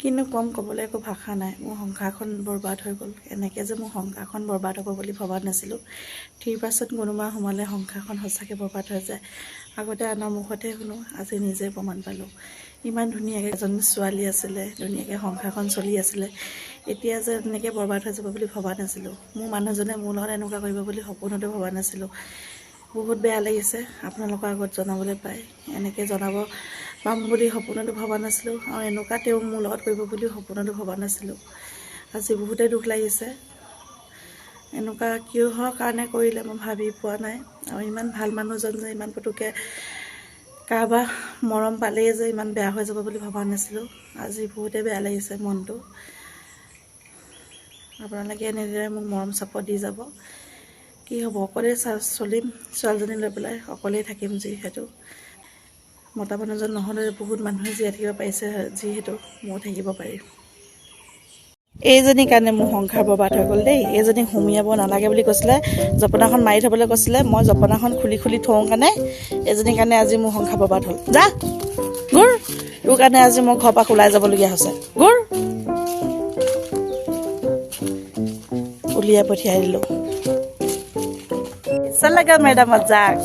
কিনো ক'ম, ক'বলৈ একো ভাষা নাই। মোৰ সংসাৰখন বৰবাদ হৈ গ'ল। এনেকৈ যে মোৰ সংসাৰখন বৰবাদ হ'ব বুলি ভবা নাছিলোঁ। 3% কোনোবা সোমালে সংসাৰখন সঁচাকৈ বৰবাদ হৈ যায়। আগতে আনৰ মুখতহে শুনো, আজি নিজে প্ৰমাণ পালোঁ। ইমান ধুনীয়াকৈ এজনী ছোৱালী আছিলে, ধুনীয়াকৈ সংসাৰখন চলি আছিলে, এতিয়া যে এনেকৈ বৰবাদ হৈ যাব বুলি ভবা নাছিলোঁ। মোৰ মানুহজনে মোৰ লগত এনেকুৱা কৰিব বুলি সপোনতো ভবা নাছিলোঁ। বহুত বেয়া লাগিছে আপোনালোকৰ আগত জনাবলৈ পাই। এনেকৈ জনাব পাম বুলি সপোনতো ভবা নাছিলোঁ আৰু এনেকুৱা তেওঁ মোৰ লগত কৰিব বুলি সপোনতো ভবা নাছিলোঁ। আজি বহুতেই দুখ লাগিছে। এনেকুৱা কিহৰ কাৰণে কৰিলে মই ভাবি পোৱা নাই। আৰু ইমান ভাল মানুহজন যে ইমান পুতুককৈ কাৰোবাৰ মৰম পালেই যে ইমান বেয়া হৈ যাব বুলি ভবা নাছিলোঁ। আজি বহুতেই বেয়া লাগিছে মনটো। আপোনালোকে এনেদৰে মোক মৰম চাপৰ্ট দি যাব। কি হ'ব, অকলেই চলিম, ছোৱালীজনী লৈ পেলাই অকলেই থাকিম। যিহেতু মতা মানুহজন নহ'লে বহুত মানুহে জীয়াই থাকিব পাৰিছে, যিহেতু ময়ো থাকিব পাৰিম। এইজনীৰ কাৰণে মোৰ সংসাৰ বৰবাদ হৈ গ'ল দেই। এইজনীক সুমিয়াব নালাগে বুলি কৈছিলে, জপনাখন মাৰি থ'বলৈ কৈছিলে। মই জপনাখন খুলি খুলি থওঁ কাৰণে, এইজনীৰ কাৰণে আজি মোৰ সংসাৰ বৰবাদ হ'ল। যা গুৰ, তোৰ কাৰণে আজি মই ঘৰৰ পৰা ওলাই যাবলগীয়া হৈছে। গুৰ, উলিয়াই পঠিয়াই দিলোঁ। কেঁচা লগা মেডাম, মজাক।